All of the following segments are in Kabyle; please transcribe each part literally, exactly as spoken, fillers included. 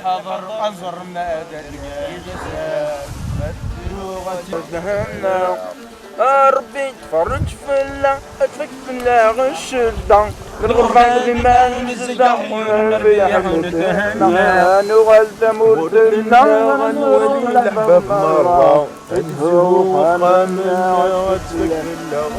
Aẓer, aẓer ma d lgaz, ma tedduɣ ad thenna. A Ṛebbi, tferreǧ fell-aɣ, ad tfak fell-aɣ ccedda. Nɣerreb deg iman nezdeɣ, nerbeḥ nethenna. Nuɣal tamurt-nneɣ, nwali leḥbab merra. Tthu uxxam-nneɣ, ad tfak fell-aɣ.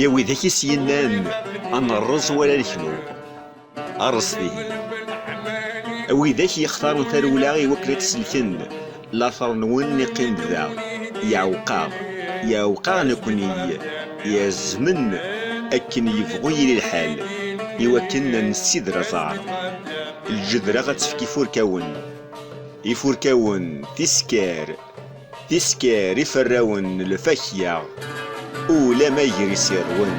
Ya widak i s-yennan, ad nerreẓ wala neknu. Rret-iyi. A widak yextaren tarewla i wakken ad tt-selken, later-nwen iqqim-d da, yeɛweq-aɣ, yeɛweq-aɣ nekkni, yeɛzem-aɣ akken yebɣu yili lḥal, i wakken ad nessider aẓar. Lǧedra ad tefk ifurkawen, ifurkawen, tiskar, tiskar, iferrawen n lfakya, ulamma gar iserwen.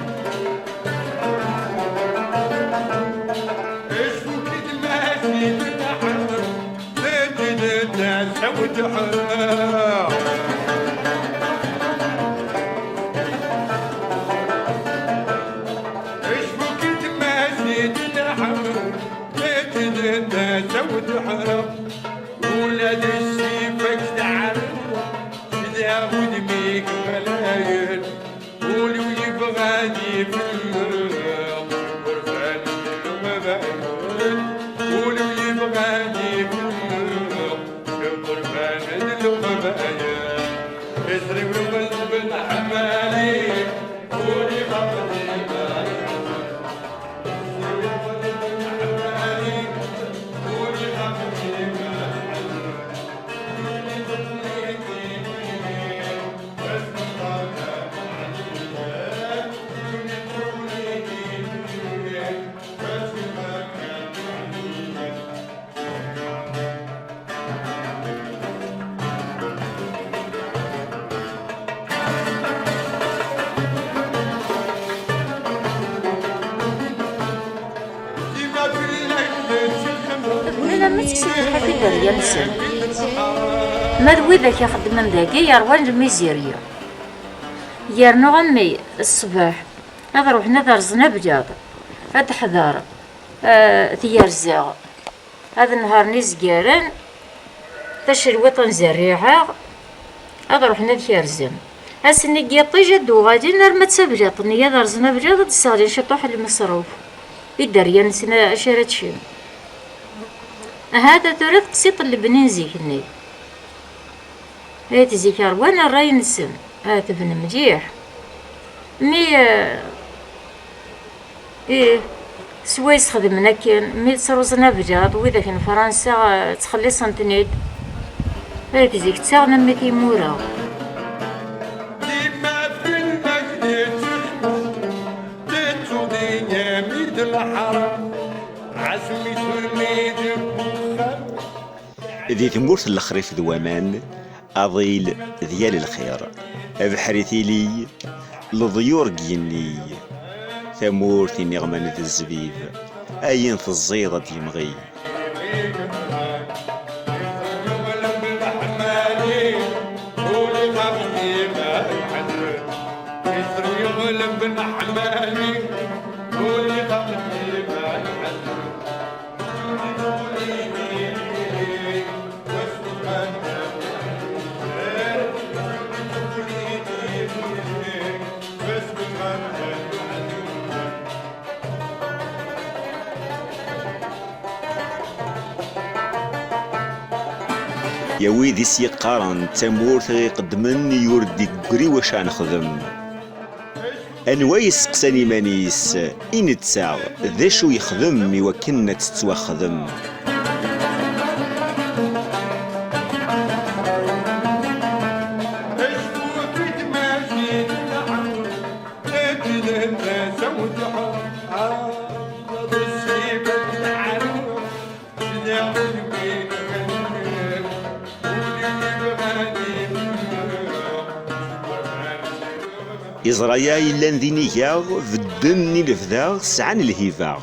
Ula d ssif-ak tɛerr, cedhaɣ udem-ik malayen. Ul-iw yebɣa ad ifenneɣ, urfan n leqbayel. Ul-iw yebɣa ad ifenneɣ, urfan n leqbayel. Isri ulɣelb n ḥmali, ul ixaṭ iman. Bnin am teksib lḥafi dderya-nsen. Ma d widak ixeddmen dagi yerwan lmizirya. Yernu a mmi, ṣṣbeḥ ad ruḥen ad rẓen ablaḍ, ad d-ḥḍer, eh, tyerza. Ad nehṛen izgaren, tacelwiṭ n zerriɛa, ad ruḥen ad kerzen. Ass-nni n yiṭij ad d-uɣalen arma d tabliṭ-nni, ad rẓen ablaḍ, ad d-sseɣlin ciṭuḥ n lmeṣruf i dderya-nsen acu ara ččen. Ahat tura teqsiṭ n lebni n zik-nni. Ayt zik ṛwan ṛṛay-nsen, ɛetben mliḥ. Mi, eh, Ih, swayes xedmen akken, mi ttruẓen ablaḍ, widak n Fransa, eh, ttxelliṣen-ten-id. Ayt zik ttaɣen am timura. Dima fell-ak di ttuḥmu, tettuḍ-iyi-d leḥram, ɛasem-it ur mi deg uxxam. Di tmurt n lexrif d waman, aḍil d yal lxir, abeḥri tili, leḍyur deg yigenni, tamurt iniɣman d zzbib, ayen teẓẓiḍ ad d-yemɣi. Ya wid i s-yeqqaren d tamurt i ɣ-iqeddmen i ur d-iggri wacu ad nexdem. Anwa yesteqsan iman-is i netta d acu yexdem i wakken ad tettwaxdem? Iẓra-ya yellan d iniga, bedden i lebda sɛan lhiba.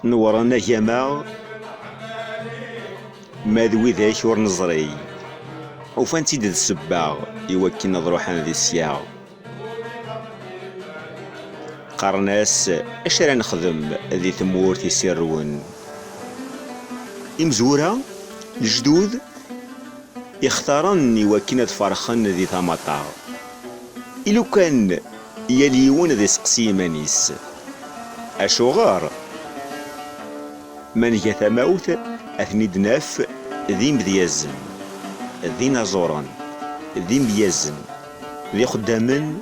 Newren agama, ma d widak ur neẓri, ufan-tt-id d ssebba i wakken ad ruḥen di sya. Qqaren-as: "Acu ara nexdem di tmurt i s-irwen?" Imezwura, lejdud, ixtaren i wakken ad ferxen di tamaṭa. I lukan yal yiwen ad iseqsi iman-is: "Acuɣer?" Ma nga tamawt, ad ten-id-naf d imedyazen, d inaẓuren, d imyazen, d ixeddamen,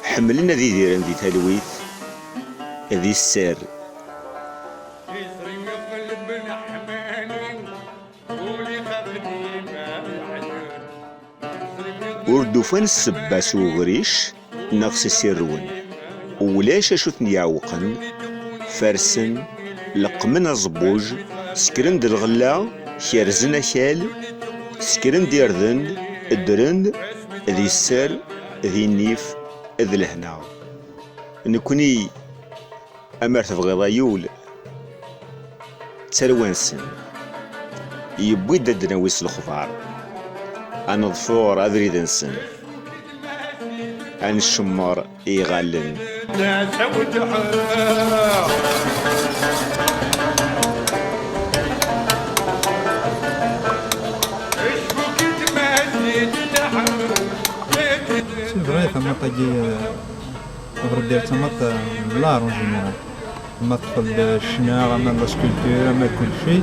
ḥemmlen ad idiren di talwit, di sser. Ur d-ufan ssebba s ugric neɣ s isirwen. Ulac acu ten-iɛewqen. Fersen, leqqmen aẓebbuj, sekren-d lɣella, kerzen akal, sekren-d irden, ddren di sser, di nnif, d lehna. Nekni, amer tebɣiḍ ay ul, d tarwa-nsen. Yewwi-d ad d-nawi s lexbar, ad neḍfer abrid-nsen, ad ncemmer iɣallen. C'est vrai, tamaṭ-agi, euh, Ɣer d tamaḍt n l'art en général. Ma teṭṭfeḍ-d ccna, ama d la sculpture, ama d kulci.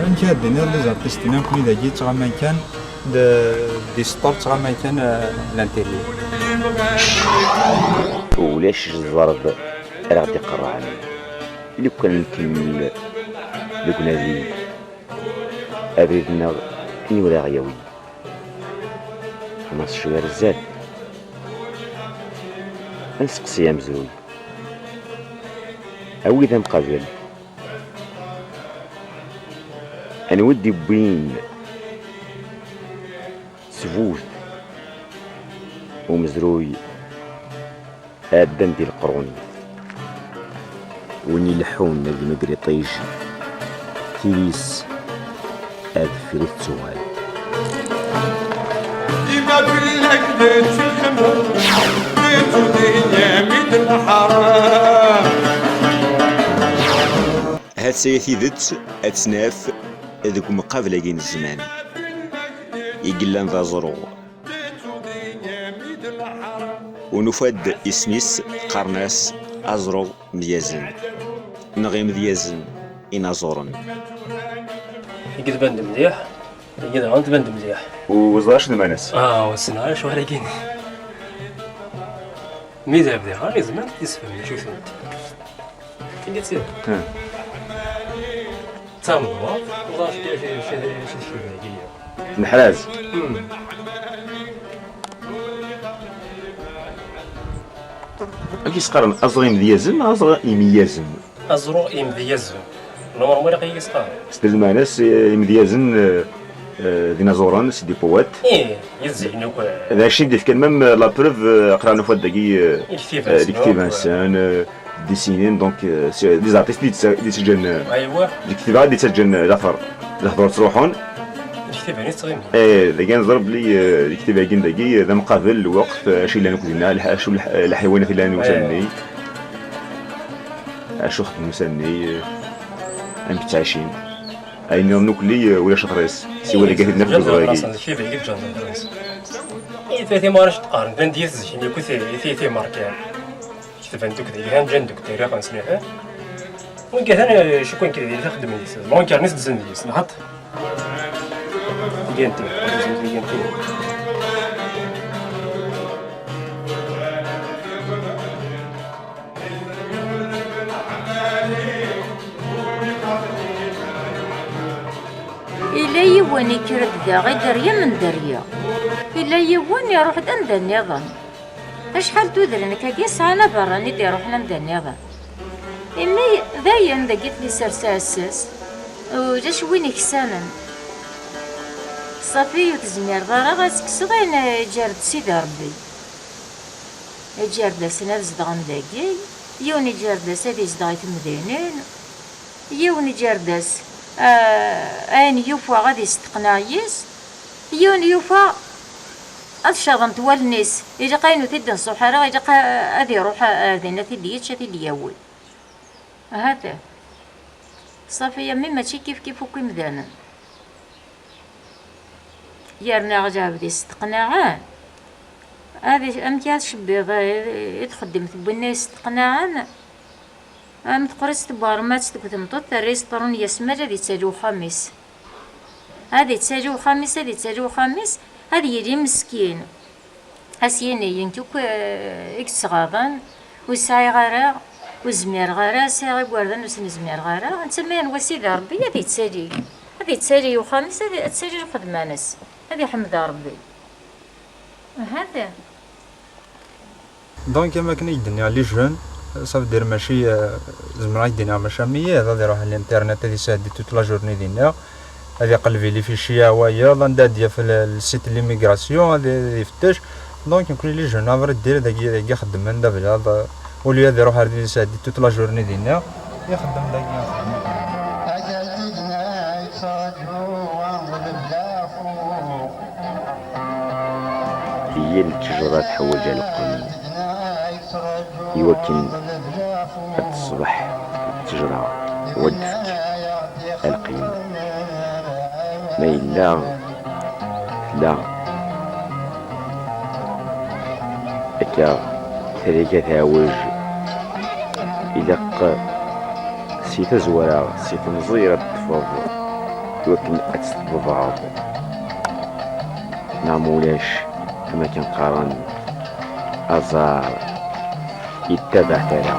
Amek ara d-tiniḍ, les artistes-nni akk dagi ttɣaman kan d, d sport, ttɣaman kan, euh, l'intérieur. Ulac zzerb ara ɣ-d-iqerrɛen. Lukan nkemmel deg unadi, abrid-nneɣ ad aɣ-yawi. Xmas cwiya ar zdat. Ad nseqsi amezruy. A wid amqabel, anwa i d-iwwin ttbut umezruy? Ɛeddan di leqrun. Win ileḥḥun ad yemger iṭij, tili-s ar deffir i tettuɣal. Dima fell-ak d ttixem, d tudin-am i d-nḥeṛṛem. Hat-aya tidet ad tt-naf deg umqabel-agi n zzman i yellan d aẓru. U nufa-d isem-is, qqaren-as aẓru myazen, neɣ imedyazen inaẓuren. Igi tban-d mliḥ, igi daɣen tban-d mliḥ. Ur ẓriɣ acu d lmeɛna-s. Ah, ur ssneɣ ara acu ara gini. Mi d-abdiɣ, nezmer ad t-isfhem d acu-tent. Igi tt-, hmm. D tameḍwa, ur ẓriɣ acu, acu, acu, acu tecfi dagi. Neḥraz. Hmm. Amek i s-qqaren, aẓru imedyazen neɣ aẓru imeyyazen? Aẓru imedyazen. Normalement, ilaq-iyi s-qqaren. S d lmeɛna-s, eh, imedyazen, eh, eh, d inaẓuren, c'est des poètes. Ih, yezzigen akk, eh. D acu i d-ifkan même, eh, la preuve, eh, aql-aɣ nufa-d dagi, eh, lektiba-nsen, eh, lektiba-nsen, eh, dessinen, donc, euh, c'est des artistes i d-, i d-yettaǧǧan, euh, aywa, lektiba i d-yettaǧǧan, euh, later, lehdur ttruḥun. Lektiba-nni tettɣimi. Eh, dagi ad nẓer belli, euh, lektiba-agi n dagi, euh, d amqabel lweqt, euh, acu yellan akk dinna, lḥ-, acu lḥ-, lḥiwanat yellan ussan-nni, acu xedmen ussan-nni, euh, amek ttɛicin. Ayen nniḍen akk-nni, euh, ulac aṭris. Siwa dagi ad t-id-naf deg uẓru-agi. Lektiba-agi ǧǧan aṭris. I tati ma ara s-teqqaren, llant yat zik-nni akk i ti-, i ti-, timerkan. Ketben-d akk deg-, ǧǧan deg ttarix-nsen, ih. Wigatan, eh, cukkan kan deg taxeddim-is, lɣunker-nni s-d-zzin deg-s, neɣ xaṭ? Tigant, tigant. Illa yiwen ikker-d daɣ i dderya n dderya. Illa yiwen iruḥ-d anda nniḍen. Acḥal n tudrin akkagi sɛan aberrani d-iruḥen anda nniḍen. Imi dayen dagi tli sers aɛessas, ulac win iksanen. Ṣafi ur tezmireḍ ara ad tekkseḍ ayen iǧer-d Sidi Ṛebbi. Iǧer-d-asen ad zedɣen dagi, yiwen iǧer-d-as ad izdeɣ i temdinin. Yiwen iǧardas, ah, ayen yufa ad isteqneɛ yis, yiwen yufa ad caḍent wallen-is. Ilaq ayen ur t-id-nṣuḥ ara, ilaq a-, ad iruḥ a-, ar din, ad t-id-yečč, ad t-id-yawi. Ahat. Ṣafi, a mmi, mačči kif kif akk imdanen. Yerna lɛebd isteqnaɛen. Ad i-, amek ad tcebbiḍ, eh, i txeddem tewwin-nni isteqnaɛen? Am teqrizt n wermatt deg tmeṭṭut, terra iseṭṭren yasmal ad ittali uxxam-is. Ad ittali uxxam-is, ad ittali uxxam-is, ad yili meskin. Ad s-yini, nekk akk, eh, i yettɣaḍen, ur sɛiɣ ara, ur zmireɣ ara, sɛiɣ igerdan ur sen-zmireɣ ara. Netta ma yenwa Sidi Ṛebbi ad ittali, ad ittali uxxam-is, ad, ad tali lxedma-nnes, ad iḥmed Ṛebbi. Ahat. Donc, am akken i d-nniɣ, les jeunes, ça veut dire mačči, euh, zemreɣ ad d-iniɣ mačči am yiḍ, ad iruḥ à l'internet, ad isɛeddi toute la journée dinna, ad iqelleb i les fichiers, wayeḍ, anda ad yaf le, le site n l'immigration, ad, ad ifettec. Donc, nekkni les jeunes, à vrai dire, dagi, dagi xeddmen d ablaḍ, au lieu ad iruḥ ar din isɛeddi toute la journée dinna, ixeddem dagi, ixeddem. Yal ttejra teḥwaǧ aleqqem i wakken ad teṣbeḥ ttejra u ad d-tefk aleqqem. Ma yella tella akka tala i teḥwaǧ, ilaq si tazwara, si temẓi ara d-teṭṭfeḍ i wakken ad tt-tḍebɛeḍ. Neɣ ma ulac, am akken qqaren, aẓar yettabaɛ tala.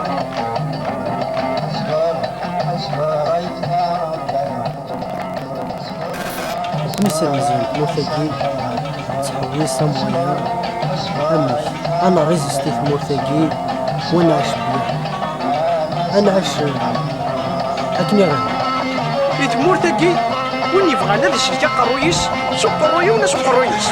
Akken i s-rmezlen tmurt-agi, ttḥewwis am waya, amek ad nṛizisti tmurt-agi, u ad nɛic mliḥ, ad nɛic akken i ɣ-. Di tmurt-agi, win yebɣan ad isellek aqerruy-is, s uqerruy-iw neɣ s uqerruy-is.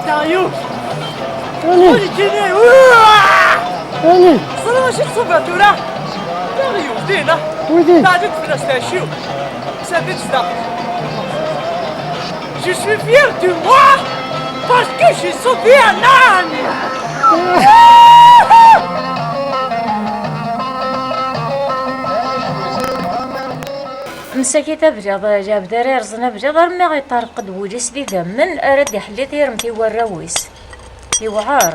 Dario! Allez! Allez! Allez! Ẓriɣ acu tṣubbeḍ tura! Dario, dina! Widi! Teɛǧeb fell-as tɛecciwt! Sɛeddi-tt da! Je suis fier de moi parce que j'ai sauvé un âne! Msakit ablaḍ, lɛebd ara yerẓen ablaḍ armi iṭerq-d wul-is d idammen ara d-iḥelli tiremt i warraw-is. Yewɛer.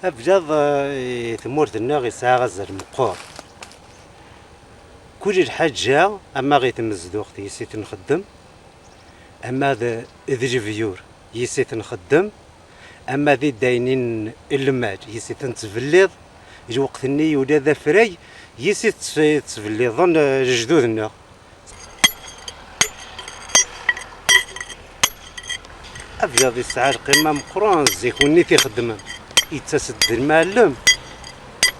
Ablaḍ, eh, i tmurt-nneɣ yesɛa azal meqqer. Kul lḥaǧa, ama ɣi tmezduɣt yis i t-nxeddem, ama d, d lebyur yis i t-nxeddem, ama d idaynin n lmal yis i ten-ttbelliḍ, lweqt-nni ula d afrag yis i tt-, ttbelliḍen, eh, lejdud-nneɣ. Ablaḍ yesɛa lqima meqqren, zik win i t-ixeddmen, yettas-d d lmuɛellem,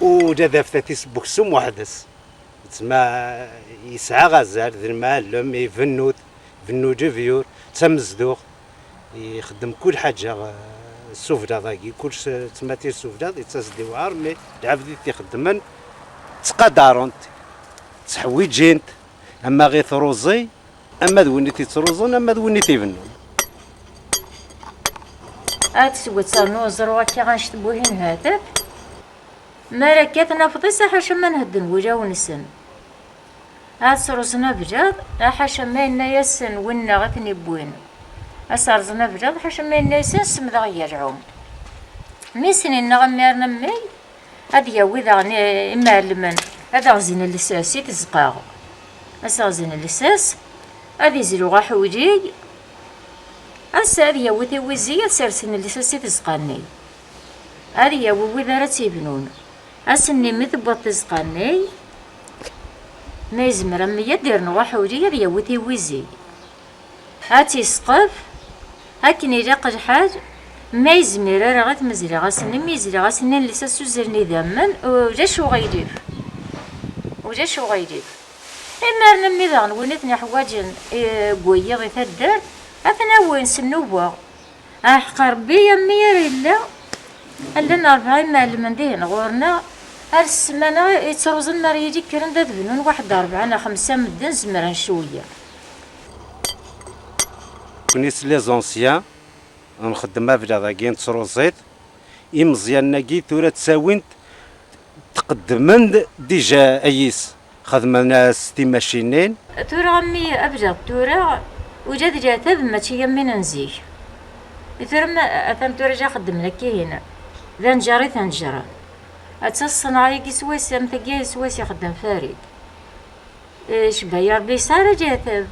ula d aftat-is n weksum weḥd-s. Tma yesɛa azal d lmuɛellem, ibennu-d, ibennu lebyur, d tamezduɣt, ixeddem kul ḥaǧa, eh, s ublaḍ-agi, kul s-, tmatir s ublaḍ, yettas-d iwɛer, mi lɛebd i t-ixeddmen, ttqadaren-t, tteḥwiǧin-t, ama ɣi truẓi, ama d win i t-ittruẓun, ama d win i t-ibennun. Ad teswet rnu uẓru akka anect n wihin hataf. Mi ara kkaten afḍis, ḥaca ma nhedden wulawen-nsen. Ad sruẓen ablaḍ, ḥaca ma yenna-yasen winna i ten-iwwin. Ad srẓen ablaḍ, ḥaca ma yenna-yasen semdeɣ yal ɛum. Mi sen-inna ammi arna mmi, ad yawi daɣen i-, imɛellmen, ad aɣ-zin lsas i tezqaɣ. Ad aɣ-zin lsas, ad izlu aḥuli, ass ad yawi tiwizi, ad sersen lsas i tezqan-nni. Ad yawi wid ara tt-ibnun. Ass-nni mi tewweḍ tezqan-nni, ma yezmer a mmi ad d-irnu aḥuli, ad yawi tiwizi. Ad tt-isqef akken ilaq lḥal, ma yezmir ara i tmezliɣ ass-nni, mi yezliɣ ass-nni n lsas uzzlen idammen, ulac uɣilif. Ulac uɣilif. Imaren-nni daɣen win i ten-iḥwaǧen, eh, deg wiyiḍ i taddart, ad ten-awin s nnuba. Aḥeqq Rebbi, a mmi ara yella, llan rebɛa imɛellmen dihin ɣur-neɣ, ar ssmana yettruẓen mi ara yili kkren-d ad bnun waḥed rebɛa neɣ xemsa medden zemren cwiya. Nekni s les anciens, nxeddem ablaḍ-agi n tṛuẓit, imeẓyanen-agi tura ttawin-t, tqeddmen-d déjà ayis, xedmen-as timacinin. Tura a mmi ablaḍ tura, ula d leɛtab mačči am win n zik. I tura ma, atan tura ja xeddmen akka ihin, d anǧar i t-neǧren. Atta ṣṣenɛa-agi swayes am tagi swayes ixeddem Farid. Eh, cebba ya Rebbi yesɛa ara leɛtab.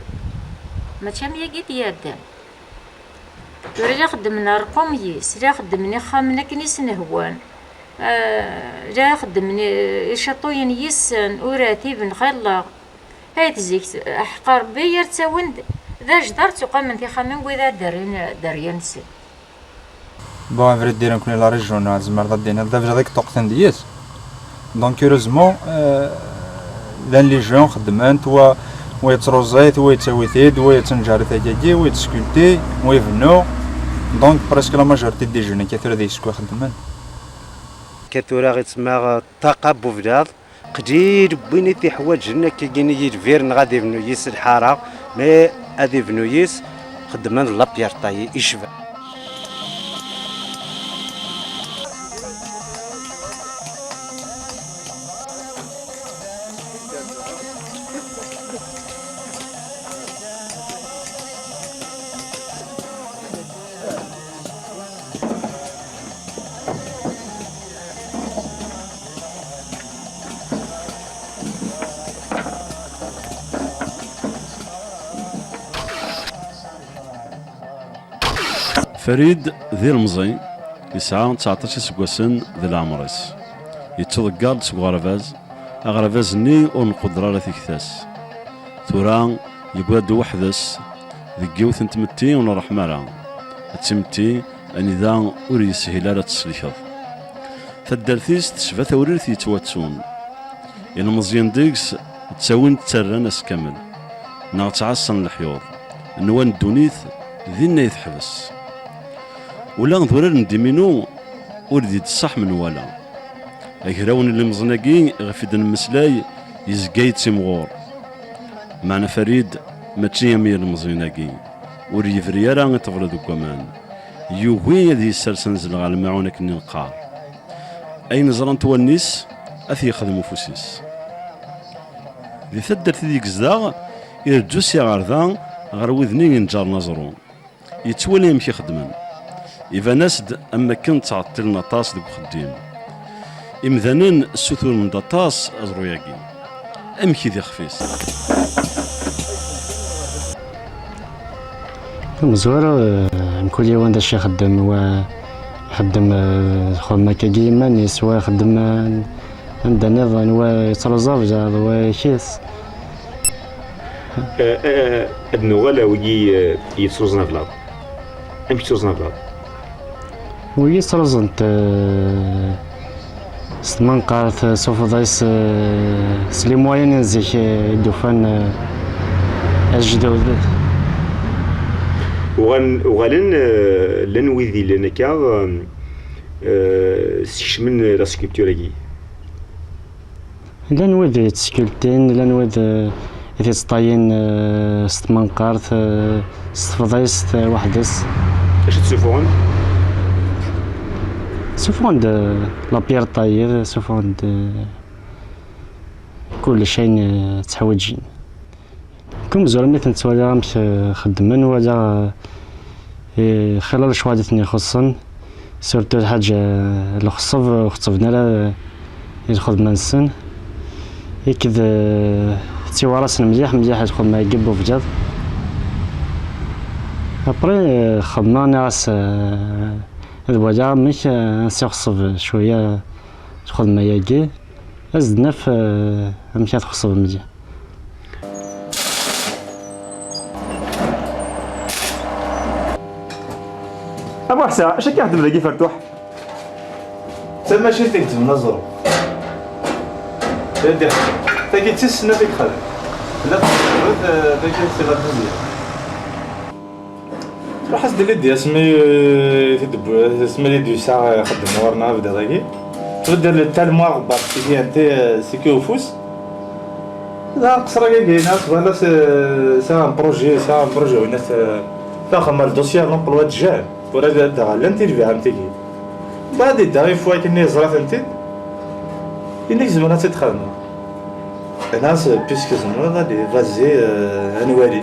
Mačči am yagi i d-iɛeddan. Tura la xeddmen rqum yis, la xeddmen ixxamen akken i sen-hwan. Eh, la xeddmen i-, icaṭuyen yis-sen, ur ɛtiben xilla. Ay tzikt, ḥeqqa Rebbi, yar ttawin-d d ajdar, ttuqamen tixxamin n wid ad d-rrin dderya-nsen. Bon, à vrai dire, nekkni la région, tzemreḍ ad d-tiniḍ d abrid i yeṭṭuqten deg-s. Donc, heureusement, euh, llan les gens xeddmen-t, wa, wa yettruẓi-t, wa yettawi-t-id, wa yettenǧar-it ayagi, wa yettskulti, wa ibennu. Donc, presque la majorité des jeunes akka tura deg-s i xeddmen. Akka tura ɣittmeɣ ṭṭaqa n ublaḍ. Qlil n win i t-iḥwaǧen, akkagini yelbir neɣ ad ibnu yis lḥara, mais ad ibnu yis, xeddmen la pierre taillée icban. Farid d ilemẓi, yesɛa tseɛṭac iseggasen di leɛmer-is. Yettuḍegger-d seg uɣerbaz, aɣerbaz-nni ur nquder ara tikta-s. Tura yewwad-d weḥd-s deg yiwet n tmetti ur nṛeḥḥem ara. D timetti anida ur yeshil ara ad tt-tselkeḍ. Taddart-is tecba tawrirt yettwattun. Ilmeẓyen deg-s ttawin ttarran ass kamel, neɣ ttɛassan leḥyuḍ, nwan ddunit dinna i teḥbes. Ula d urar n diminu ur d-ittṣaḥ menwala. Agraw n ilemẓen-agi ɣef i d-nemmeslay yezga yettimɣur. Meɛna Farid mačči am yilemẓiyen-agi, ur yebri ara i ṭṭbel deg waman. Yugi ad yessers anzel ɣer lmaɛun akken i neqqar. Ayen ẓrant wallen-is, ad t-yexdem ufus-is. Di taddart ideg yezdeɣ, ireǧǧu sya ɣer da ɣer wid-nni inǧaren aẓru. Yettwali amek i xeddmen. Iban-as-d am wakken ttɛeṭṭilen aṭas deg uxeddim. Imdanen ssuturen-d aṭas aẓru-agi. Amek i d ixef-is? Amezwaru, eh, mkul yiwen d acu ixeddem, wa ixeddem, eh, xeddem akkagi iman-is, wa ixeddem, eh, anda nniḍen, wa yettruẓ ablaḍ, wa ikis. Eh, eh, ad nuɣal ar wigi, eh, yettruẓen ablaḍ. Amek ttruẓen ablaḍ? Wigi ttruẓen-t, eh, s tmenqart, s ufḍis, eh, s les moyens n zik, eh, i d-ufan, eh, ajdud. Uɣalen, uɣalen, eh, llan wid yellan akka, eh, eh, skecmen la sculpture-agi. Llan wid yettskultin, llan wid, eh, i t-iseṭṭayen, eh, s tmenqart, eh, s tefḍist, eh, weḥd-s. Acu ttsufuɣen? Suffɣen-d, eh, la pierre taillée, suffɣen-d, eh, kullec ayen, eh, tteḥwaǧin. Kum zura mi ten-ttwaliɣ amek, eh, xeddmen, waliɣ, eh, eh, xilla lecɣal i ten-ixuṣṣen, surtout lḥaǧa, eh, lexṣeb, ur xeṣṣben ara, eh, i lxedma-nsen. Iked, eh, ttiwarasen mliḥ, mliḥ lxedma-agi n ublaḍ. Après, eh, xedmeɣ, nniɣ-as, eh, ad waliɣ amek, eh, ad s-ixṣeb cwiya lxedma-agi. Ad s-d-naf, eh, amek ad texṣeb mliḥ. A Muḥsa, acu akka ixeddem dagi fertuḥ? D tamacint i yettben aẓru. Dadi, tagi d tis snat i yexdem. Tella txeddem, eh, tagi c'est la deuxième. Ruḥ-as-d Lidya asmi, eh, t-id-, asmi Lidya yesɛa ixeddem ɣur-neɣ abdad-agi. Tbeddel talma ɣebbar tigi anta, eh, siki ufus. Da qesra-agi, nas, voilà, c'est, c'est un projet, c'est un projet, winna, eh, taxem al dossier, non, pour le Ur ad d-ɣallent i lbiɛam tigi. Baɛd idda ifwa akken yeẓra-tent-id. Inek zemren ad tt-id-xedmeɣ. Nas, puisque zemreḍ ad d-, vas-y, euh, ad nwali.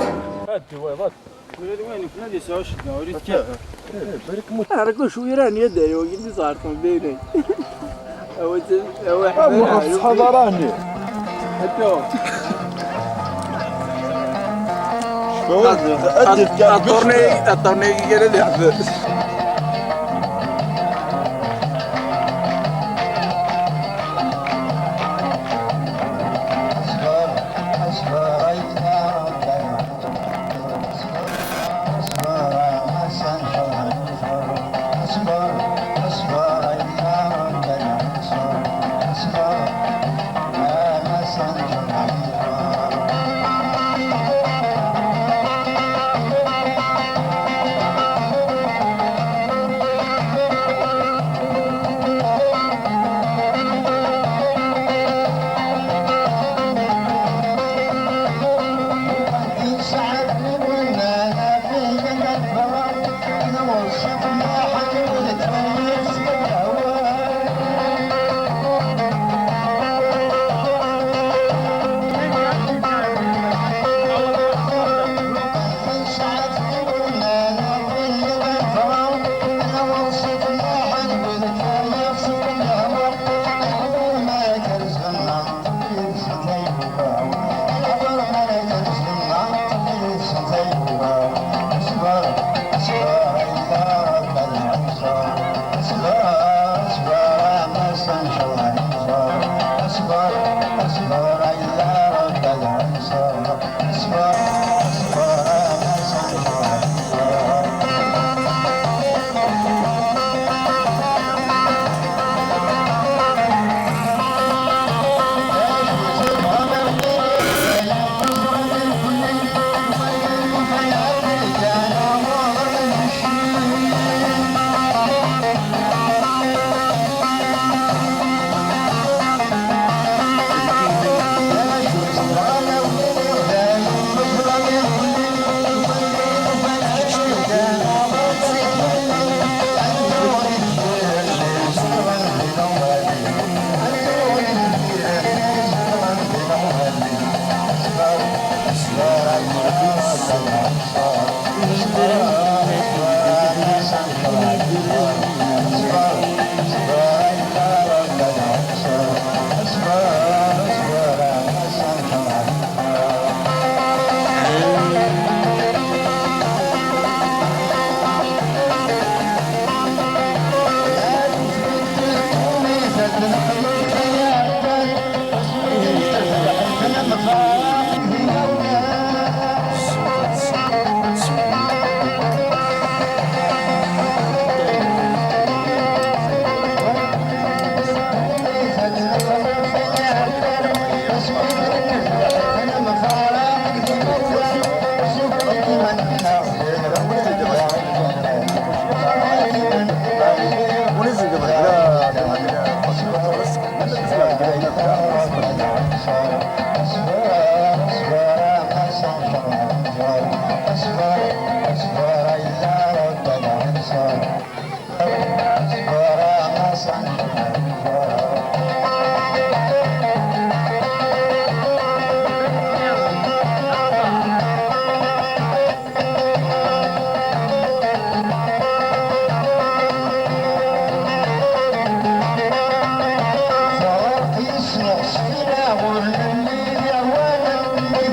Ɛerqu cwiran yadda yugin di ẓerṭen baynay. Awa, awa, awa, ḥaḍarani. Ato. Aṭurni, aṭurni kan ad yeḥbes.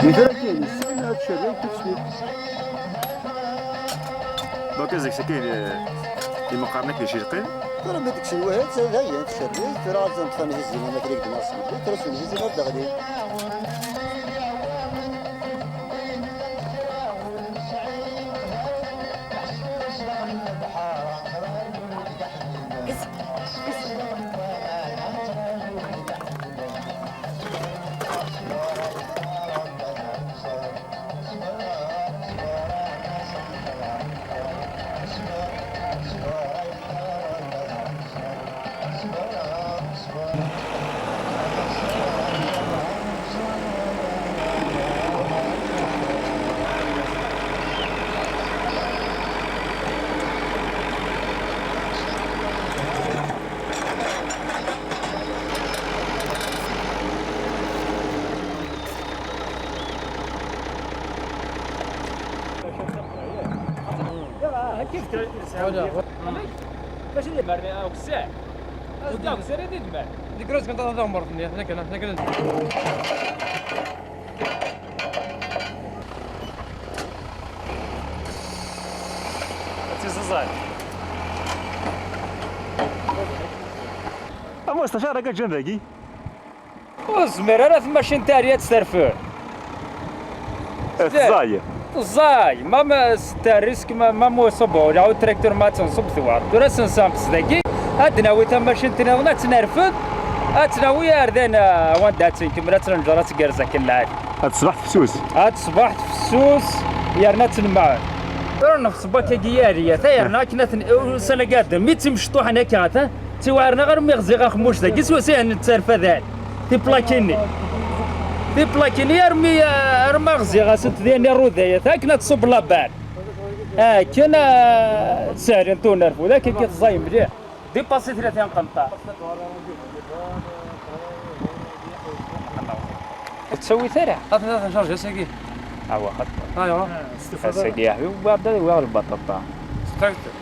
Di tura kan, yessefk ad tcerreg tuttriwt. Donc, azekka kan, eh, imeqqaren akk d icelqin. Tura mi d-kksen wahil, dayen tcerreg, tura ad tent-ṭṭfen hizin, ama kra i d-neɣsen. Tura s-, hizin ar d-ɣlin. Mačči d imerni akessar. Akessar, akessar i d imer. Deg raz kan taɣmert-nni, akken, akken. Ad tiẓẓal. A Mustafa, ara k-ǧǧen dagi. Ur tezmir ara tmacint-a ad terfed. Teẓẓay. Teẓẓay. Ma, ma s-, terrisk, ma, ma mu ṣubbeɣ ula utraktur ma ad tenṣub twar. Tura sensenqes dagi, ad d-nawi tamacint nniḍen, ad tt-nerfed, ad tt-nawi ar din, ah, wanda ad tt-nkemmel, ad tt-nenǧer, ad tgerrez akken lɛali. Ad teṣbeḥ tefsus. Ad teṣbeḥ tefsus, yerna ad tt-nemɛen. Tura nefṣeb akkagi i rrya, ta yerna akken ad ten-, ussan-agi ad mi ttimecṭuḥen akka, ata. Ttiwɛaren-aɣ armi ɣziɣ axemmuc dagi, s wass-a nettarfa daɛi. Tiplakin-nni. Tiplakin-nni armi, armi ɣziɣ-asent di rrudayat, akken ad tṣubb labar. Akken, ah, sehlen tunarfud, akken i teẓẓay mliḥ. Dipasi tlata n qenṭar. Ur tettawit ara. Ad, ad, ad, ad, ass-agi. Awa, xaṭer. Aywa. Ass-agi, aḥbib, wwiɣ-d, wwiɣ lbaṭaṭa. Steqqilt.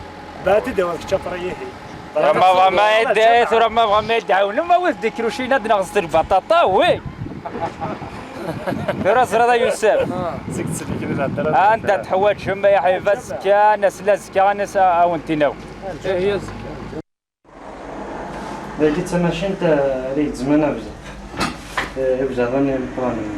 Bɛed-d awal kečč a Fṛa, ihi. Tura ma bɣam ad d-, tura ma bɣam ad d-ɛawnem, awit-d ikrucin ad neɣẓet lbaṭaṭa, wi. Tura ẓriḍ a Yusef. Seg tsellek n lhedra. Anda teḥwaǧem ay aḥbib azekka, nasla azekka, ad nas-, ad awen-t-in-awi. Dagi d tamacint, eh, ara igezzmen abdad. Eh, ibdaden imeqqranen.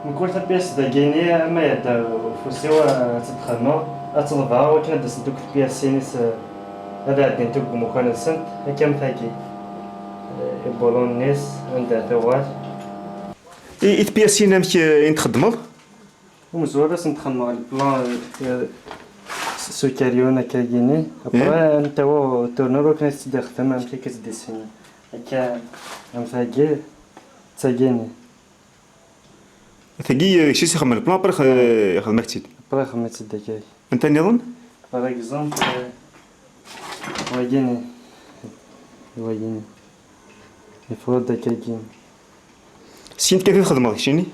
Mkul tapyast dagini, ama iɛedda ufus-iw, eh, ad tt-id-xedmeɣ, ad tt-ḍebɛeɣ, wakken ad d-asent akk tpyasin-is, eh, ad ɛeddint akk deg umukan-nsent, akka am tagi. Eh, ibulun-nni-s, anda tuɣal. I, i tpyasin amek, eh, i n-txeddmeḍ? Umezwar ad sen-d-xedmeɣ le plan, euh, s, s ukaryun akkagini. Après, ad n-tawiɣ au tourneur akken ad tt-id-ixdem, amek akka tt-dessinen. Akka, am tagi, d tagini. Tagi, eh, kečč i s-ixedmen le plan, après, eh, ixdem-ak-tt-id. Après, ixdem-itt-id akkagi. Anta nniḍen? Par exemple, euh, wagini. Wagini. Yeffeɣ-d akkagini. Syin kan i txedmeḍ keččini?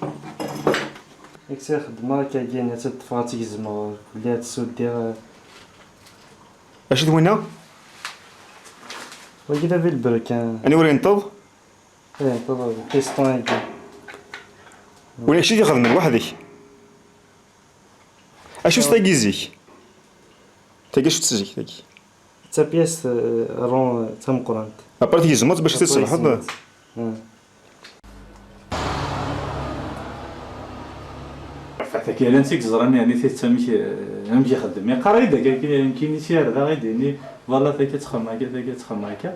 Akken i xedmeɣ akkagini, ad tt-ṭṭfeɣ, ad tt-gezmeɣ, belli ad tt-suddiɣ. Acu d winna? Wagi d avilbrekan. Aniwer yenṭeḍ? Eh, yenṭeḍ, piston-agi. Win acu i t-ixedmen weḥd-k? Acu s tagi zik? Tagi acu-tt zik, tagi? D tapyast, eh, rond, eh, d tameqqrant. Après tgezmeḍ-tt bac ad tt-tsebḥeḍ? Après tgezmeḍ-tt. Hmm. Ɣef tagi, llan seg ẓran, yeɛni, tidet amek, eh, amek ixeddem. Yeqqar-iyi-d akka, nekkini s yarda i d-ini, voilà, tagi ttxemma akka, tagi ttxemma akka.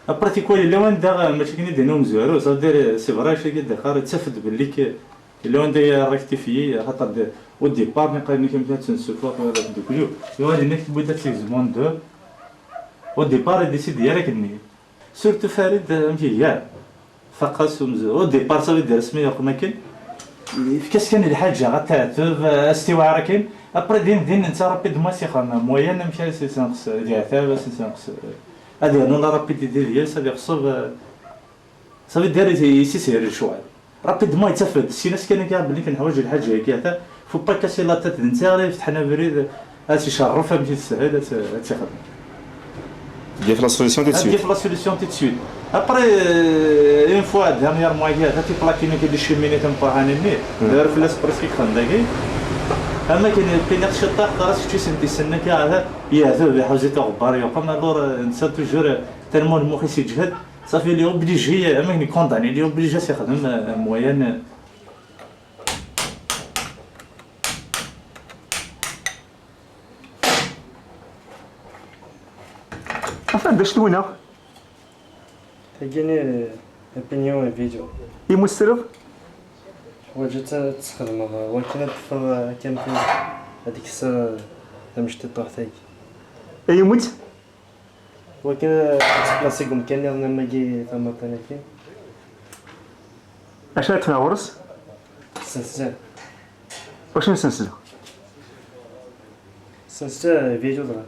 Après, tikwal yella wanda, eh, mačči akken i d-yenna umezwaru, ça veut dire, c'est vrai, acu i d-iqqar, ttaf-d belli k-, yella wanda i rectifier, axaṭer d-, au départ, mi qqaren-ak amek ad tensuffeḍ, wala deg ul-iw, yuɣal yenna-k tewwi-d ad tegzem en deux. Au départ, i décide yar akken-nni. Surtout Farid, amek iga? Faq-as umezwaru. Au départ, ça veut dire asmi yeqqen akken, yefka-as kan lḥaǧa, ad teɛteb, ad s-tiwɛer akken. Après, din, din, netta rapidement s-ixdem moyen, amek ara s-isenqes, ad yeɛtab, ad s-isenqes, ad yernu la rapidité deg-s, ad iɣṣeb, ça veut dire, yessishil lecɣal. Rapidement, yettaf-d, syin-as kan akka, belli kan neḥwaǧ lḥaǧa-agi, ata, faut pas casser la tête d netta ara ifetḥen abrid, ad s-icerref amek i teshel, ad tt-, ad tt-ixdem. Gif la solution tout de suite. Gif la solution tout de suite. Après, euh, une fois, dernièrement, il y a des plaques qui nous déchiminent un peu à Nini. D'ailleurs, il faut presque prendre des. Ama kien kien iɣ ciṭṭaḥ, xas kečč isentisenne akka, yeɛdeb, iḥuzi tuɣebbar, yuqam, alors, euh, netta toujours, euh, tellement lmux-is yeǧhed, ça fait, il est obligé, euh, ama kien condamné, il est obligé à se faire un, euh, un moyen, euh, Enfin, d acu twina? Tagini, euh, opinion et vidéo. Imussel? Teḥwaǧ ad tt-, ad tesxedmeḍ, euh, wakken ad teffeḍ, euh, akken ad kkseḍ, euh, tamectiṭuḥt-agi. Ay imutt? Wakken, euh, ad tplasi deg umkan nniḍen am wagi tamaṭin-agi. Acu ara teffer ɣur-s? Sensel. Wacu n sensel? Sensel, vidéo dɣa.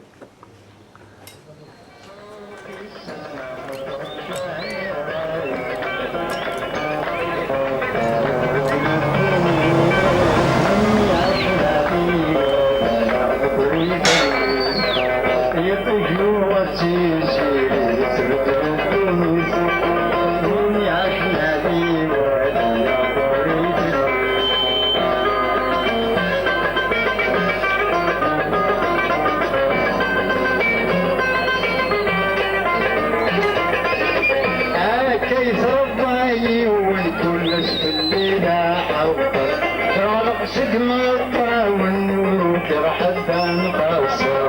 Akka i tṛebba yiwen kullec fell-i d aḥeqqer. Ffreɣ seg imeṭṭawen ur k-rḥebban qasser.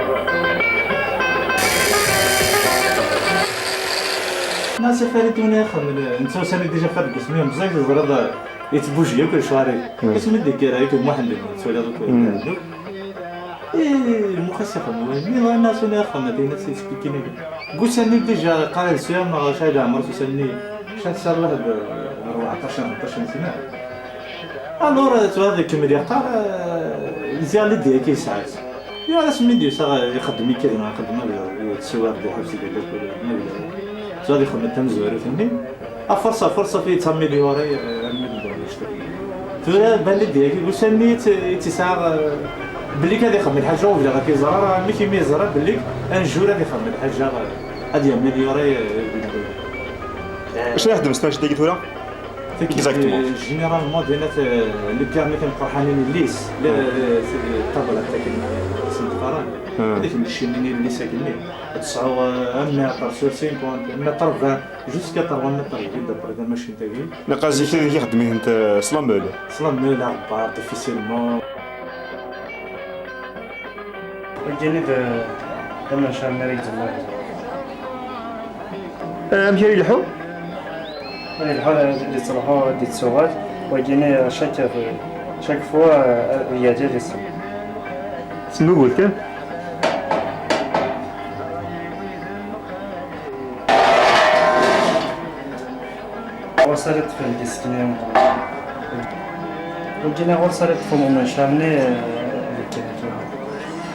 Nna Safari Tuna ixemmel, netta ussan-nni déjà Fergus mi yemẓay, teẓriḍ, yettbuji akk lecɣal-agi. Asmi d-yekker akk Muḥend, tettwaliḍ akk. Ih, lmux-is ixemmem, mi ɣer Nna Safari ixemmel, ayen ad s-yesplikin agi. Deg ussan-nni déjà qqaren-d Sya neɣ Saɛid Ɛmer, s ussan-nni, ca tesɛa lwaḥed, eh, rbeɛṭac, xemṭac n sna. Alors, eh, tura ikemmel yeqqar, eh, ziɣ lidya-agi yesɛa-tt. Yuɣal asmi d-yusa, eh, ixeddem ikirna, ixeddem abrid, yettṣiwir di ḥebs di Lalla, abrid. Tura ad ixemmem tamezwarut-nni. Aferṣ, aferṣ, af yettamélioré, eh, armi d-, Tura, ban-d deg ussan-nni i tt-, i tt-isɛa, eh, belli ad ixemmem lḥaǧa, ur bdiɣ ad t-iẓer ara, amek imi yeẓra belli un jour ad ixemmem lḥaǧa, eh, ad yamélioré, eh, acu ara ixdem s tmacint-agi tura? Exactement. Généralement, dinat, eh, les permis timeqqranin n yelli-s, le, eh, ṭṭabla akken, eh, ad tt-qqaren. Ad ixemmem ccimini n yelli-s akkenni. Ad tesɛu, eh, un mètre sur cinquante, un mètre vingt. Jusqu'à trois mètres, d'après tamacint-agi. Naqas zik ad ixeddem-itent, eh, s la meule. S la meule, aɣebbar, difficilement. Wagi d, eh, d amancar-nni ara yezzem. Eh, amek ara yelḥu? Ara yelḥu, eh, ad d-yettruḥu, ad d-yettuɣal. Wagi, eh, chaque, chaque fois, eh, ad yali ad yessen. Tennugul kan? Ɣur-s ara ṭṭfen ldisk-nni ameqqran. Wagi ɣur-s ara ṭṭfen umancar-nni, eh, deg kan akka.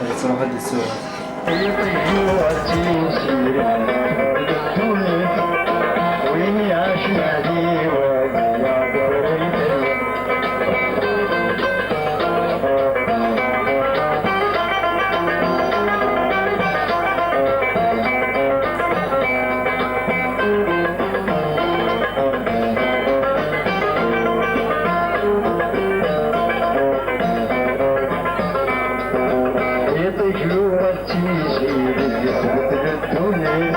Ad yettruḥ ad d-yessuɣel. Iṭij yuɣal d tiziri yesbeddel ddunit,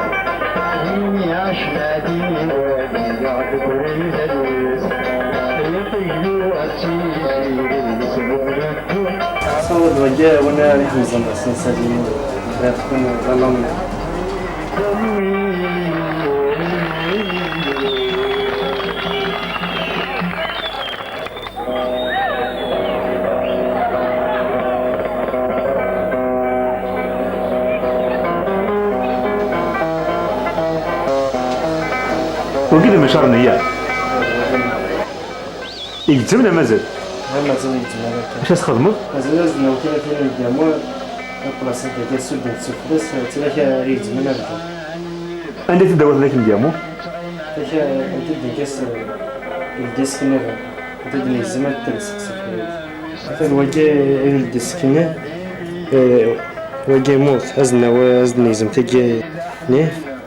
win iɛacen ad iwali-yaɣ deg ubrid alwis. Iṭij yuɣal d tiziri yesbeddel ddunit. تصور wagi win ara iḥemẓen asensa-nni, ad tkun d alammi. Wagi d imencar-nni, ya? Igezzem neɣ mazal? Ha, mazal igezzem ara kan. Acu ad txedmeḍ? Mazal ad nawi kan akken deg yamu, la plastique dagi, sudden-tt sufella-s, ttrak ara igezzmen abrid. Anda i t-id-tawiḍ akken deg yamu? Ttrak, anda d-nkas, eh, ldisk-nni, anda d-negzem ad t-nseqsi fell-as. Atan wagi i ldisk-nni, eh, wagi yemmut, ad nawi, ad negzem tagi-nni.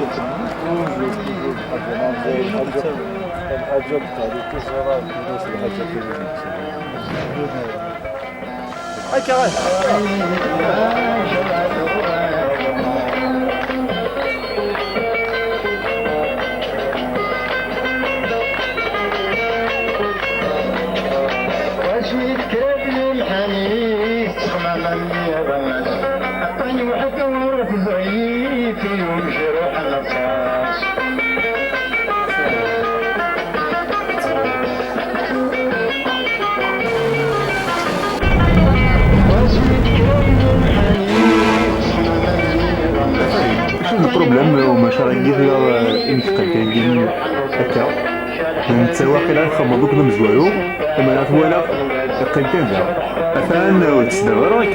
الحاجة، الحاجة، الحاجة. هكا غير. واش يتكرد للحنيس تخمم النيران. عطاني وحده ورث زعيف يوم جرح الرصاص. شنو البروبليم وما شرا يدير لا يمكن كاين هكا؟ نتا واقيلا نخمم دوك نمزوالو، اما لا فوالا يقيم كان دا. اثان وتسدبر راك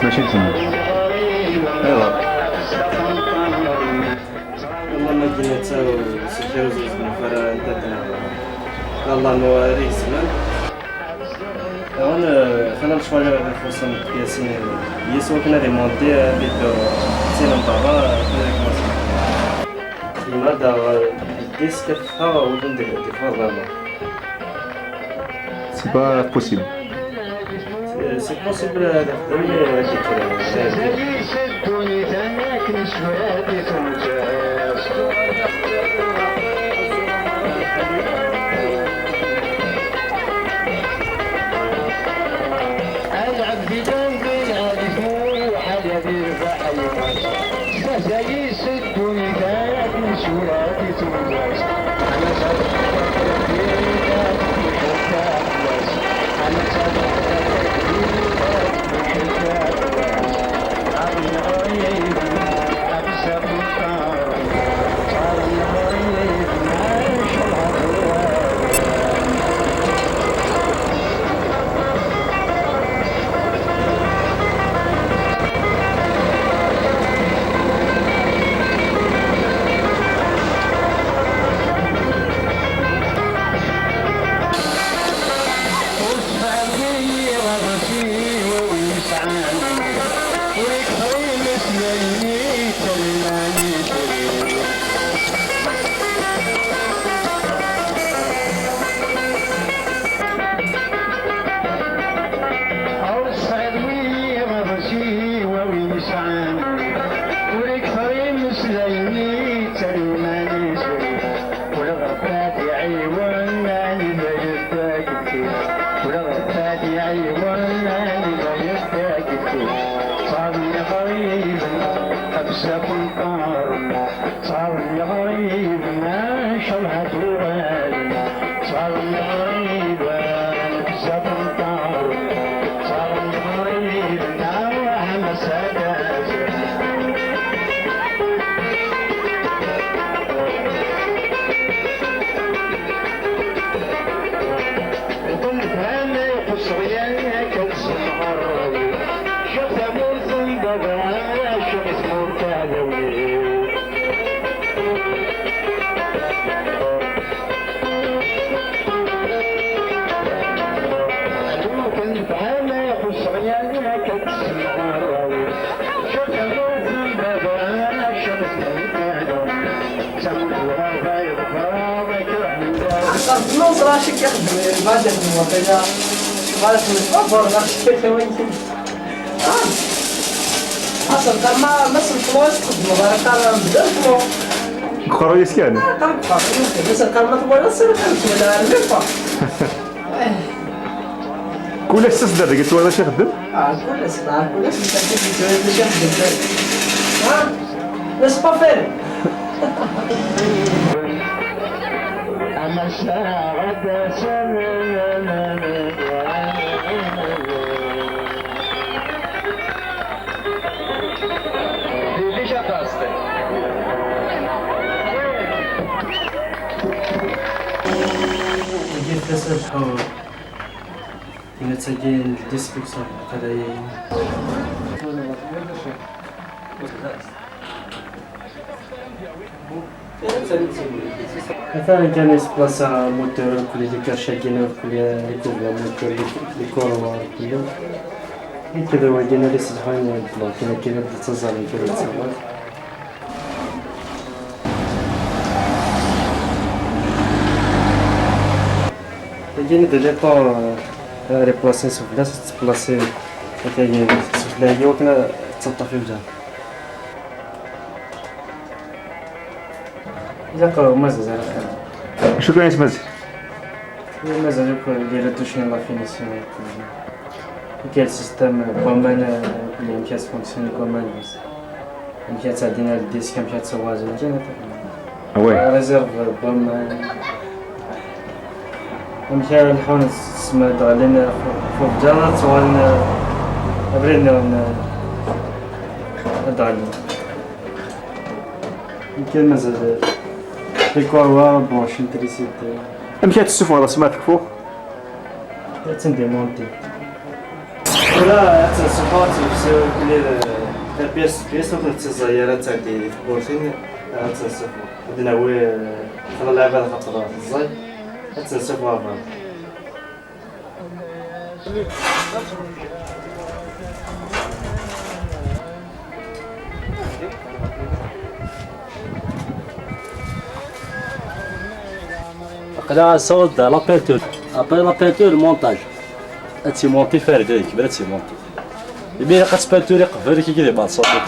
ماشي تما. ايوا. والله ما كاين حتى سكر وزوز من فرا انت تنعم. الله نواري زمان. انا خلال شويه غير فرصه متقياسين. يسوى كنا دي مونتي بيت سينا بابا. كنا دي مونتي. لماذا ديسك ها ولدن دي فاضل. C'est pas possible. C'est possible هذا خدمني هذيك. العبد بن بن عارف وحال هذه الرباح يموت. سهل يسد ونبات نسورات يتوجد. أنا صادق أنا صادق Ur ikter imeslayen-nni ttarun-anes. Ula d Rebbi ad iɛiwen, ad nibɛed deg ddin. Ula d Rebbi ad iɛiwen, ad nibɛed deg ddin. Ttɣaḍen iɣriben, ḥebs aqenṭar. Ttɣaḍen iɣriben, ncallah ad uɣalen. Ttɣaḍen iɣriben, bezzaf n ṭṭar. Ttɣaḍen iɣriben, ah, ma s-, Lqelb ɛla ixuṣṣ ɣyan akka tsemɣer. Ccix tamurt n baba, ccix i tmurt aɛdaw-iw. Lqelb ɛla ixuṣṣ ɣyan akka tsemɣer. Ccix tamurt n baba, ccix i tmurt aɛdaw-iw. Aqerṭ-nni ẓra acu i k-ixeddem, lbada n waṭila. Ɣer tmeṭṭut, ɣer ɣer ccikla wagi. Ah. Aṣenqer ma, ma s leflus txeddmeḍ ara qqar mebda leflus. Qerru-yas kan. Ah, qerru, qerru. Aṣenqer ma twalaḍ, s ara txeddmeḍ, ala, ala. Kul ass tasdar dagi tettwaliḍ acu ixeddem? Ah, kul ass, ah, kul ass netta kif yettwali acu ixeddem. Ah, laisse pas faire. Tagi fell-as ad ḥuṛ. Tina d tagi n dix pour cent, qalayen. Atan kan yesplasa amutur, mkul les kercagin, mkul les couverts amutur, les courroies, mkul. Nekk d wagi nali sedḥan, donc nekk d ttaẓalin kan yettaɣ. Tagi d les temps, euh, remplacer sufella, tettplacer. Tagi sufella-agi wakken ad tettaṭṭaf ibda. Ilaq mazal ara xir. Acu kan isem-is? Mazal akk les retouches n la finition. Quel système n waman, euh, amek ad sfunctionner waman-is. Amek ad tɛeddin ar le disque, amek ad tewwazen. Awi. Réserve n waman. Amek ara lḥun s-, s-, ma d-ɣlin f-, f ubǧaḍ ad ttɣalin, euh, abrid nniḍen, euh, ad d-ɣlin. Nekk mazal les courroies, branches, électricité. Amek ad tessufɣeḍ asma tekfuḍ? Ad tt-démonter. Tura ad tt-nṣeḥḥu, ad tt-nefsi, la pièce pièce, ur tt-ẓẓay ara, ad tɛeddi tewwurt-in, ad tt-nṣeḥḥu. Ad d-nawi, eh, xla lɛibad xaṭer ẓẓay, ad tt-nṣeḥḥu avant. Aql-aɣ nessaweḍ-d la peinture. Après la peinture, montage. Ad tt-imonti Farid, ad ikemmel ad tt-imonti. Imi ilaq ad tpinturi qbel, kiki di ma nṣaweḍ.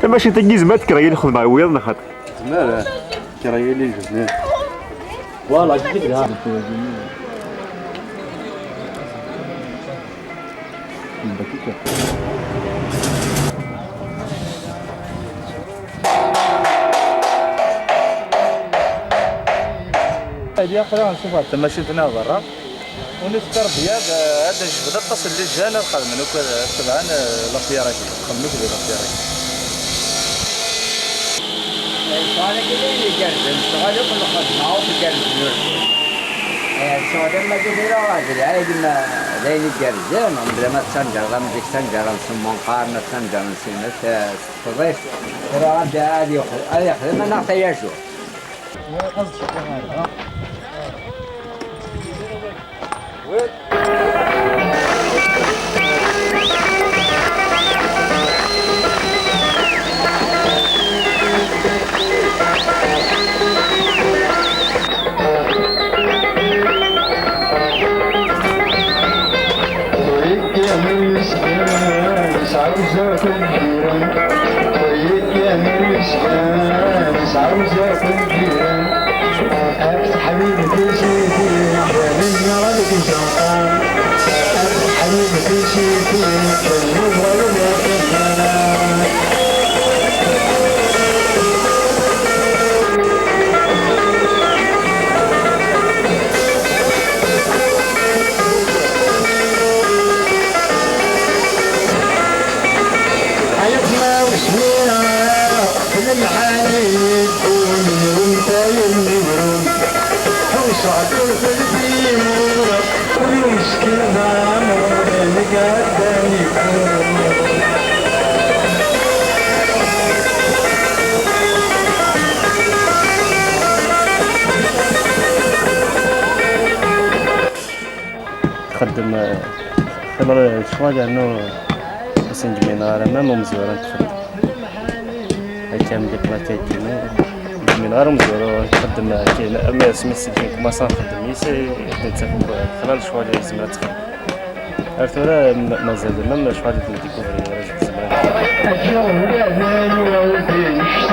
Tamacint-agi yezmer ad tekker ɣer lxedma i wiyaḍ neɣ xaṭi? Tezmer, tekker ɣer lxedma. Voilà, kif i telha. Aya xra nṣuber tamacint-nni ɣer berra. Ur nesper bya, eh, ad nejbed aṭas n les jeunes ad xedmen akk, ad tebɛen, eh, la fière-agi, xedmen akk di la fière-agi. Eh, lecɣal-agi d ayen igerrzen, lecɣal akk nxeddem, akk igerrzen ur. Eh, lecɣal am wagi tura d lɛib, ma d ayen igerrzen, mebla ma tettanǧareḍ am zik tanǧara n semmunqar, ma tettanǧar n sinet, eh, s tefḍist. Tura ad, ad yexdem, ad yexdem, ad naɣ tayacu. Ay atma usmira, lemḥani yeddun, lemtayem yegrum, ḥewseɣ-d ur telbir, ul umeskin d aɛmur, deg ɛeddan yekkun. Txeddem, eh, xilla lecɣal yernu ur sen-gmin ara, même umezwura txeddem. Akka am des plaquettes, gmin ara umezwura txeddem, eh, kayen, am asmi s-, kumaṣa nxeddem yis, i d-nettaf xilla lecɣal i tezmer ad txeddem. Ar tura, ma-, mazal même lecɣal i d-ndikuvri ara tezmer. Aǧǧa ula d anwa ur d-yecfi.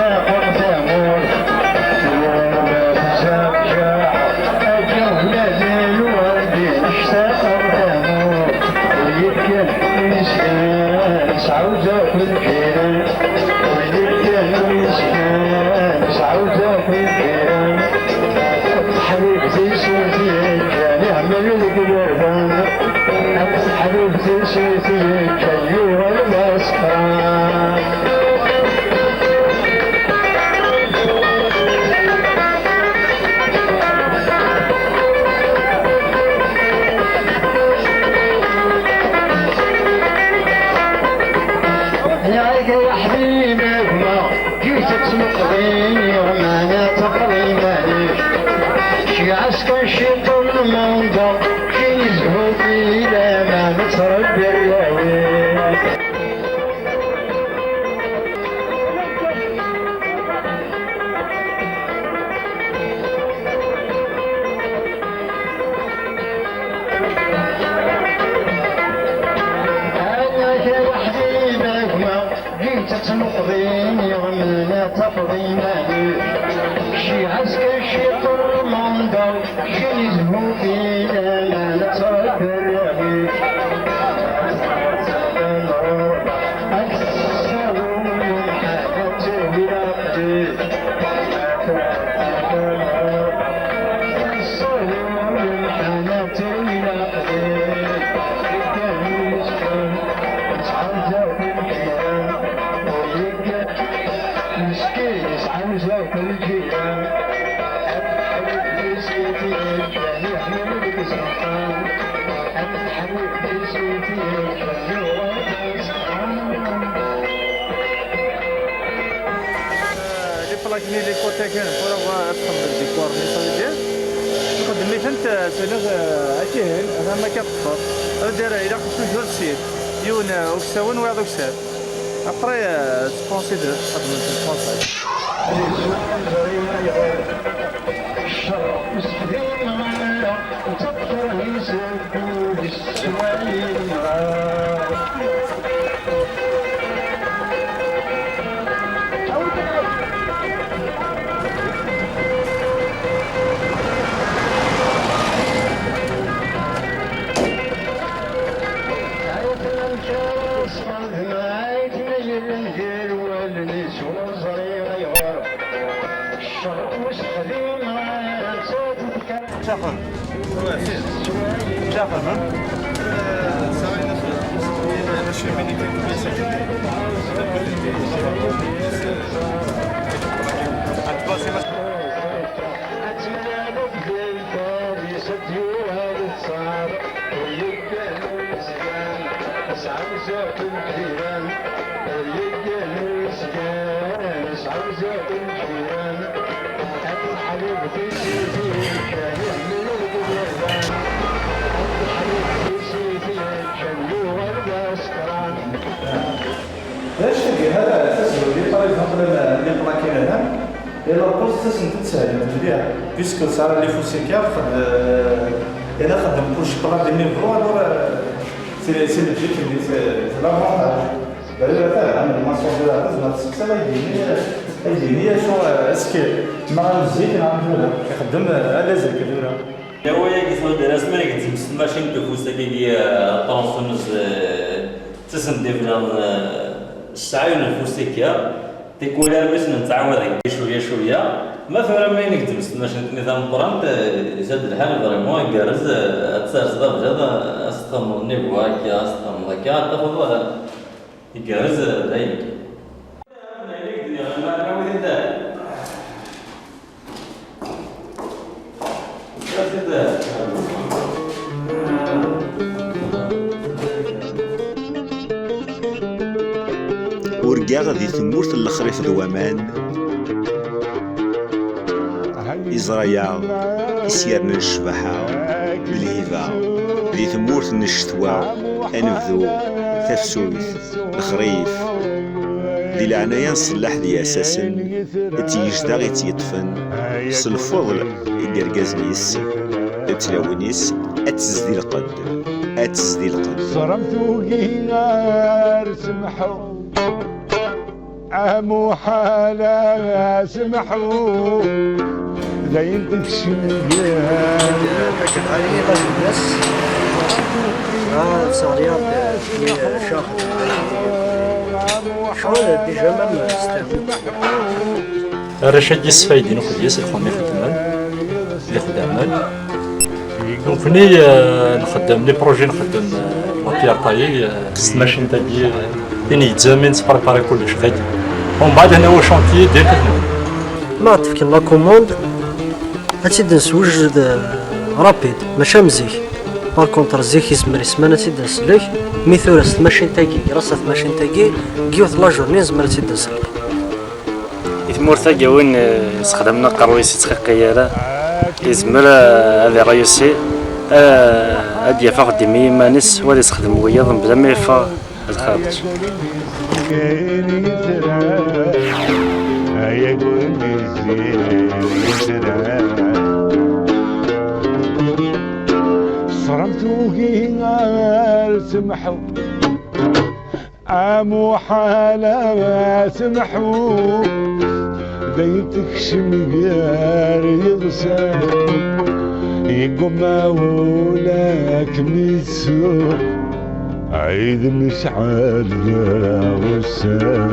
Ḥbib tissit yekkan iḥemmel deg iberdan. Ḥbib tissit yekkan yuɣal d asekran. Nniɣ-ak ay aḥbib a gma, ǧǧet ad tmuqḍin iɣman ad tafeḍ iman-ik. Kečč ɛas kan ciṭ n lmanda, kečč yezhu fi laman ad tṛebbi arraw-ik. Annak ay aḥbib a gma, ǧǧet ad tmuqḍin iɣman ad tafeḍ iman-ik. Kečč ɛas kan ciṭ n lmanda, kečč yezhu fi laman ad tṛebbi arraw-ik. Les plaques-nni, les côtés kan, tura ad txeddem deg corniche, ça veut dire. Nxeddem-itent, euh, tura, euh, akihin, atan akka teṭṭfeḍ. Ça veut dire, ilaq toujours syin. Yiwen, euh, uksawen, wayeḍ uksawen. Après, euh, tu considères, xedmen le français. Daxel. Daxel, ha? D acu tagi, hada, tasdawit, par exemple, les plaques-nni, et la pose, ttasen-d teshel mliḥ, puisque ça, les fossés, euh, et là, xeddem kullec plat de niveau, alors, euh, c'est, c'est le but, c'est, c'est l'avantage. D'ailleurs, ata, am lmaṣun tura, tezmer testeqsiḍ aydi-nni, aydi-nni acu, euh, est-ce que neɣ am zik neɣ am tura? Ixeddem, euh, ala zik tura. Awal-agi tura d asmi ara gezzem s tmacint n ufus-agi, euh, tronçonneuse, euh, d tasendifla, euh, s ssɛayun n ufus-agi. Tikwal armi s-nettɛawad-agi cwiya cwiya. Ma tura ma i gezzem s tmacint-nni tameqqrant, euh, izad lḥal vraiment igerrez, euh, ad terseḍ abjad, euh, ad s-txedmeḍ niveau akka, ad s-txedmeḍ akka, ad tafeḍ, euh, Igerrez, eh, dayen. Urgaɣ di tmurt n lexrif d waman, iẓra-yaɣ i s-yernan ccbaḥa d lhiba. Di tmurt n ccetwa, anebdu, tafsut, lexrif. Di leɛnaya n ṣṣellaḥ d yiɛessasen, d tgejda i tt-yeṭṭfen s lfuḍl n yergazen-is, d tlawin-is, ad tezdi lqedd, ad tezdi lqedd. Ṣṣremt ugi ar semḥu. Amuḥal a semḥu, d ayen tekcem gar. Ah, ça regarde, euh, je crois déjà même, euh, c'était un peu. Arrac-agi sfaydin akk deg-s, lxedma ixeddmen, d ixeddamen. Nekkni, eh, nxeddem, les projets nxeddem, eh, la pierre taillée, eh, s tmacint-agi, eh, tin yettzamin, tettprépari kullec dagi. Umbeɛd, hna au chantier, direct. Ma ɣ-d-fken la commande, ad tt-id-neswejjed, eh, rapide, mačči am zik. Par contre, zik izmer i ssmana ad tt-id-nsellek, mi tura s tmacint-agi, grâce à tmacint-agi, deg yiwet la journée nezmer ad tt-id-nsellek. I tmurt-agi, win, eh, yessexdamen aqerru-is ur yettxiqi ara, yezmer, eh, ad iṛeyusi, eh, ad d-yaf axeddim i yiman-is, u ad yessexdem wiyaḍ mebla ma yeffeɣ lxaṭ. Ṣṣremt tugi ar semḥu. Amuḥal ad semḥu, dayen tekcem gar yiḍsan, yeggumma wul ad kem-ittu, Ɛid Mesɛud gar ussan.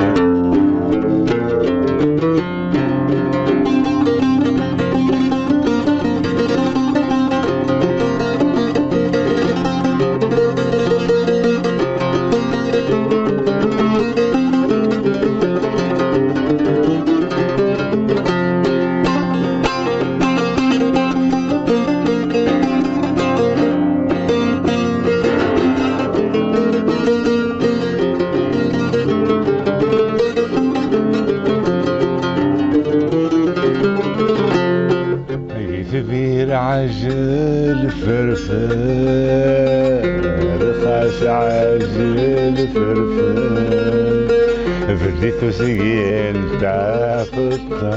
Itbir ɛjel ferfer, xas ɛjel ferfer, bdi tusgi n tafeṭṭa.